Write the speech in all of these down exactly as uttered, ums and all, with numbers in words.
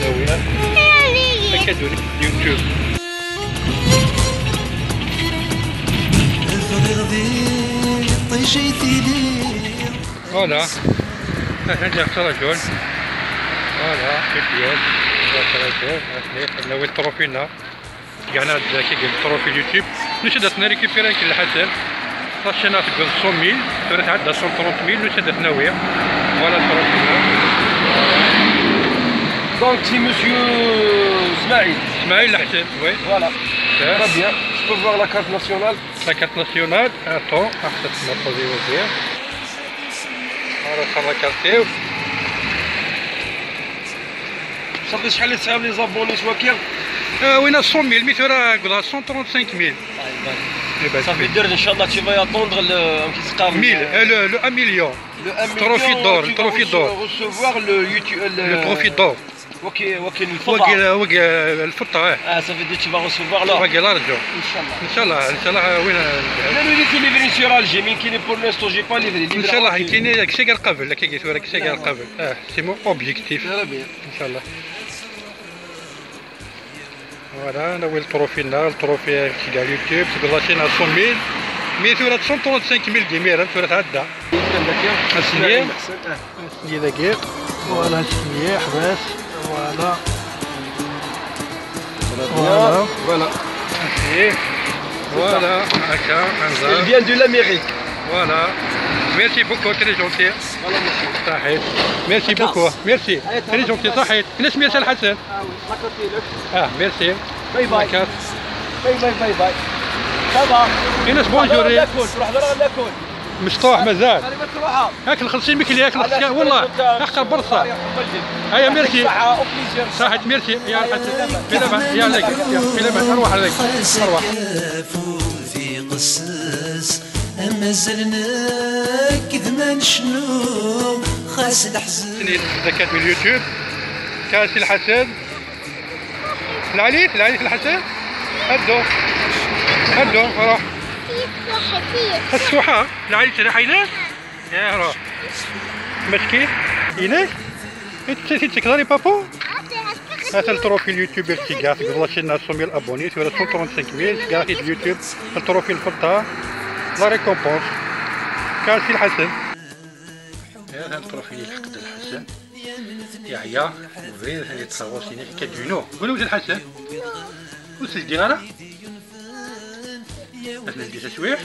Akka d YouTube. Bɣiɣ di ṭij ay tili. Voilà. Atan la ttṛaǧun. Voilà, c'est bien. La ttṛaǧun. Nawi ṭṭrufi-nneɣ. Gana d-, kigel ṭṭrufi YouTube. Nusa-d ad t-nrécupérer nekk d Lḥasan. La chaîne tewweḍ cent mille, tura tɛedda cent trente mille, nusa-d ad t-nawi. Voilà ṭṭrufi-nneɣ. Donc, c'est monsieur Smaïl. Smaïl Lḥasan, oui. Voilà. Très bien. Je peux voir la carte nationale. La carte nationale, attends, ah, ça, c'est ma posé aussi. Voilà, ça, la carte. صافي، شحال يسعى les abonnés واكي؟ آه، وين cent mille، mais ثورة قدها cent trente-cinq mille. صافي، دير ان شاء الله tu vas attendre le كيتقارن mille, euh, le, le un million. Le un million, trophée d'or, tu vas trophée d'or. Recevoir le YouTube, le trophée d'or. Ok, ok, الفضة. وقي، وقي الفضة، اه. Ah, ça veut dire tu vas recevoir l'or. وقي l'argent. ان شاء الله. ان شاء الله، ان شاء الله، آه، وين؟ انا نولي في livrer sur Alger، mais كاين pour l'instant j'ai pas livré. ان شاء الله، كاين داكشي كاع قبل، كاع ثورة داكشي كاع قبل. اه، c'est mon objectif. يا ربي. ان شاء الله. Voilà, ناوي الطروفي لنا، الطروفي كاع اليوتيوب، تقول لاشين à cent mille، mais ثورة cent trente-cinq mille ديمير، ثورة تعدى. اسمي، اسمي دقيق، voilà، اسمي حباس، voilà. Voilà. Voilà. Merci. Voilà, هكا، انزل. Il vient de l'Amérique. Voilà. Merci beaucoup, très gentil. Voilà, monsieur. صحيت. Merci beaucoup. Merci. Très gentil، صحيت. الناس مية الحسن. اه، ميرسي. باي باي. باي باي، باي باي. صافا. ايناس، بونجور. ناكل، تروح ضرا ناكل. مشطوح مازال. هاك الخلصين مكلي، هاك الخلصين، والله. اخر برصة. هيا، ميرسي. صحيت، ميرسي. يا الحسن. في الامان، يا لك. في الامان، ارواح عليك. ارواح. زكاة من اليوتيوب. كاسي الحسن. العليت، العليت الحسن. هدو. هدو، روح. السوحة. العليت راح ينام. يا روح. مسكين. ينام. انت تكلاري بابو. هذا التروفي اليوتيوبر تيقاع، تقول لاشين ناس مية abonnés، ولا cent trente-cinq mille، تيقاع في اليوتيوب. التروفي الفضة. La récompense. كاسي الحسن. هذا التروفي اللي لحق الحسن. يعيا، وفيه اللي تصور سيني كادونو. وين وجه الحسن؟ وسجي غير. احنا ندي تسويح.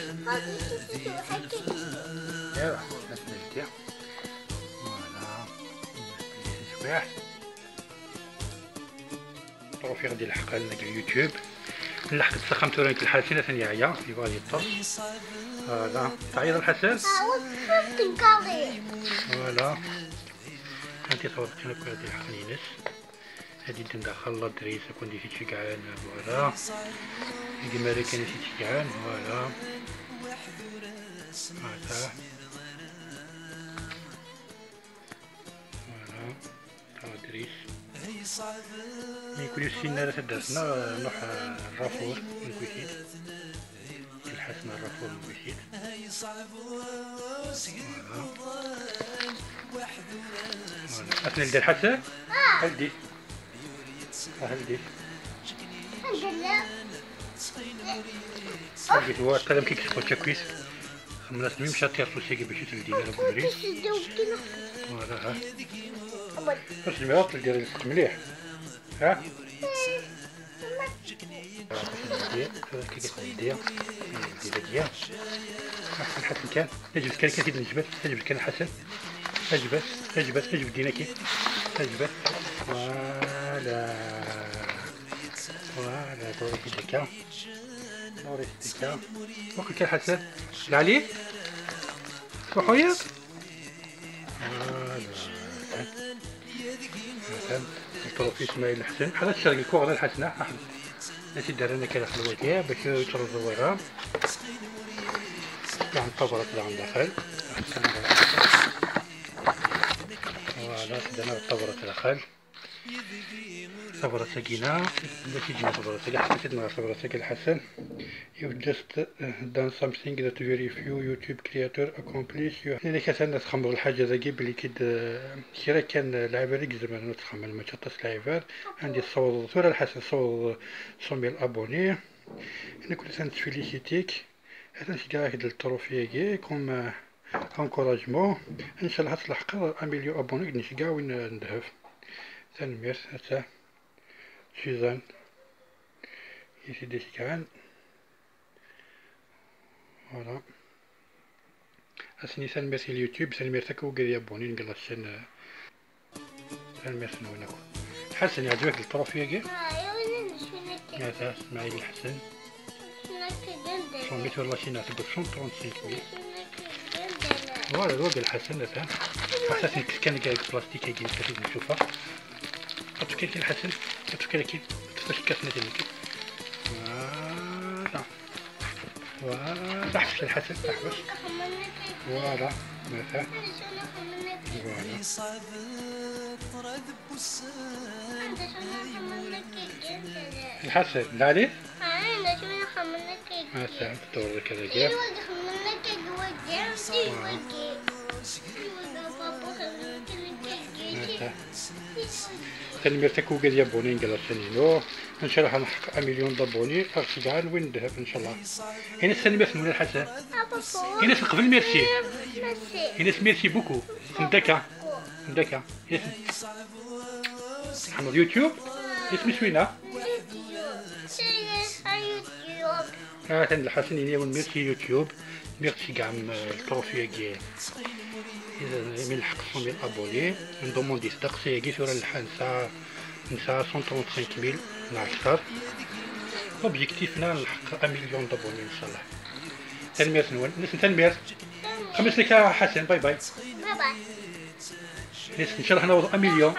ايوا، احنا ندي. فوالا. تسويح. التروفي غادي يلحق لنا اليوتيوب. نلحق السخام تورينك الحسن ثاني يعيا، يبغى يطرش. هذا. تعيط الحسن؟ فوالا. هانتي صورت هنا كل هذه الحقنينات. هادي ندخل لادريس، كون ديتي تشجعان، فوالا. يدي مالك كان يتشجعان، فوالا. هذا. فوالا. لادريس. يكون يسينا لا تدرسنا، نروح الرافور، نكويتيد. الحسن الرافور، نكويتيد. فوالا. فوالا. أثناء الدير حتى؟ هل دي؟ هل دي؟ هل دي؟ هو القلم كي كتبو تشاكويس. خمنا سنين مشات تيرسو سيكي باش يتلدينا لو كبري. فوالا، ها. باش الميرات تلقى رزقك مليح. ها؟ كي كتلدي، كي كتلدي. نحسن حسن كان. نجبد كان كثير نجبد، نجبد كان حسن. اجبد، اجبد، اجبد دينا كيف. اجبد. فوالا. فوالا، دوري في دكا. دوري في دكا. وكل كان حسن. العلي؟ شو حويط؟ فوالا. فهمت؟ البروفي اسماعيل الحسن. بحال هاد الشرق الكوغ على الحسن، ها، أحمد. ماشي دار لنا كده خلوة كده باش يترزو ويرام. يعني الطبرة كده عند داخل. فوالا، خدنا الطبرة كده داخل. Tabrat-agi-na, d acu i d-yenna tabrat-agi? Ḥbes-it neɣ tabrat-agi, Lḥasen. You've just uh, done something that very few YouTube creator accomplish. Ini-k atan txemmeḍ lḥaǧa dagi belli kid uh, kra kan uh, lɛibad i izemren ad txemmen, mačči aṭas lɛibad. Andi tessawḍeḍ tura, Lḥasen, tessawḍeḍ cent mille abonnés. Nekk atan ttfélicité-k. Atan ceggeɣ-ak-d le trophée-agi comme uh, encouragement. Ncallah ad tleḥqeḍ un million abonnés, nekk ceggeɣ win uh, n ddheb. Tanemmirt, ata. Suzanne i t-id-iceggɛen. Voilà. Asni tanemmirt i YouTube, tanemmirt akk i wigad yabbunin deg la chaîne. Tanemmirt-nwen akk. Ḥasen, yeɛjeb-ak le trophée-agi? Ata Smaɛil Ḥasen. Son mètre la chaîne tewwet cent trente-cinq mille. Voilà, d wagi Lḥasen, ata. Ata, tekkes kan deg plastique-agi, nekk ad t-id-ncufa. Aṭṭef kan, Lḥasen, aṭṭef kan akin. Aṭṭef kan akin ad nekk. Voilà. Voilà, ḥbes Lḥasen, ḥbes. Voilà, ata. Voilà. Lḥasen, lɛali? Ata, tdewreḍ akka dagi. Ata. Tanemmirt akk i wigad yabbunin deg la chaîne-inu. Ncallah ad nḥeqq un million d'abonnés, ad ɣ-ceggɛen win n ddheb, ncallah. Ini-as tanemmirt-nwen a Lḥasen. Ini-as qbel merci. Ini-as merci beaucoup. Ndaka. Ndaka. Ini-as. Tḥemmleḍ YouTube? Isem-is winna? Atan Lḥasen, ini-awen merci YouTube. Mi ɣ-tceggɛem, euh, le trophée-agi, euh, mi nleḥq cent mille abonnés, nḍummun-d-it ddeqs-agi, tura nlḥa nesɛa, nesɛa cent trente-cinq mille neɣ akter. L'objectif-nneɣ nleḥq un million d'abonnés, ncallah. Tanemmirt-nwen. Ini-asen tanemmirt. Xemmes-ik a Ḥasen, bye bye. Bye bye. Ini-asen ncallah naweḍ un million.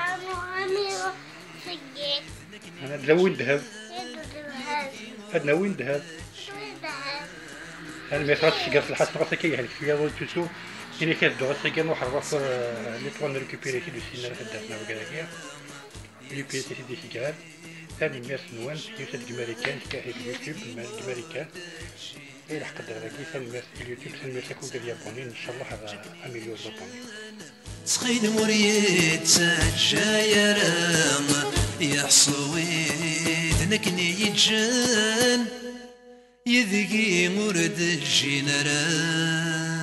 Ad nawi ddheb. Ad nawi ddheb. Tanemmirt, ɣas tceggeḍ Lḥasen, ɣas akka yehlek fell-i, ur yettusu. Ini-k ad dduɣ ass-agi, ad nruḥ ɣer ɣef, euh, l'étoile, nrécupérer-it-id, ur ssinen ara taddart neɣ wigad-agi. L P S i t-id-iceggɛen. Tanemmirt-nwen, yusa-d deg Marikan, yettkahi deg YouTube, deg Marikan. Ilḥeq-d ɣer dagi, tanemmirt i YouTube, tanemmirt akk i wigad yabbunin, ncallah ad amilyu d abuni. Ttxil-m ur yettaǧǧa ara, yeḥṣu wid nekken i yeǧǧen, yid-gi ur d-ǧǧin ara.